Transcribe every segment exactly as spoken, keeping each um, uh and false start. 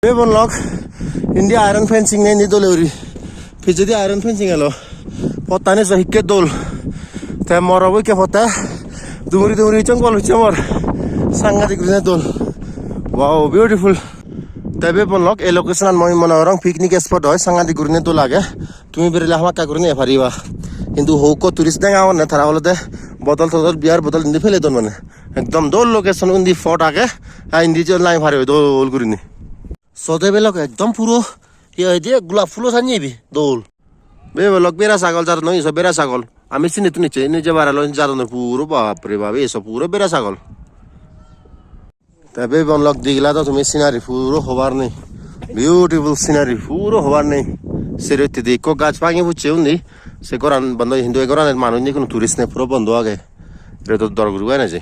Bebon lok, indi iron fencing nei, indi dole guri. Pijedi iron fencing elo. Pottani so hikke dol. Te morobo ikke potte dumuri dumuri jongol ucche mor. Sangadik gurine dol. Wow, beautiful. Te bebon lok, ei location an mui mone gorong picnic spot oi, sangadik gurine dol age. Tumi berele hamakkai gurine ei pariba. Hintu hokko tourist dega agonne, tara olode bodol todol, beer bodol indi pele don mane. Ekdom dol location, undi pot age, ar indi je lami pariba dol gurinei. Sode belok ekdom puro, hi hoide, gulab fulo sanye ibe, dol. Bebon lok, bera sagol jadon, iso bera sagol. Ami sinittun icche, indi jebar elo jadon puro, bap re bap, iso puro bera sagol. Te bebon lok, degila do tumi scenery puro hobar nei. Beautiful scenery puro hobar nei. Sero hittedi ikko gaj bhangi pocche undi. Se goran bondo, hintu ei goranot manuj nei, hono tourist nei, puro bondo age. Redot dor guri ene je.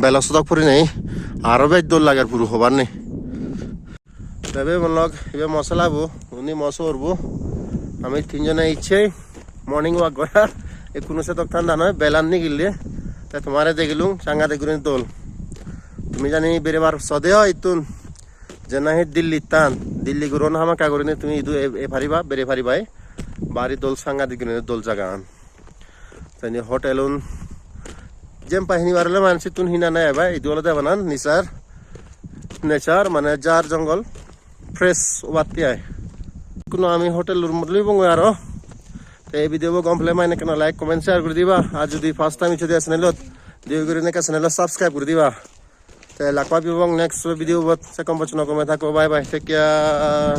Belo sodok purinei, aro bej dol lager, puro hobar nei. Te bebon lok, ibe mo sela bo, undi mo sor bo. Ami tinjone icche morning walk gorar. Ekkunu sedok thanda noi, belan nigille. Te tomare degilung, sangadik gurinei dol. Tumi jani berebar sode oi ittun, je nahi Delhi tan, Delhi guron hamakkai gurinei tumi idu ei, ei pariba, bere pariba ei. Bari dol, sangadik gurinei dol jagagan. Te indi hotelun jempai hinibar ole mane sittun hina nei eba, idu olode bana nature, nature mane jar jongol fresh obatte ai. Kuno ami hotel room loi bongoi aro. Te ei video bo gom pele mane ekkena like, comment, share guri diba. Ar jodi first time icche de channel ot, doya guri neke channel ot subscribe guri diba. Te lak pebong next video bot, se kom bocche no gome thakko, bye bye, take care.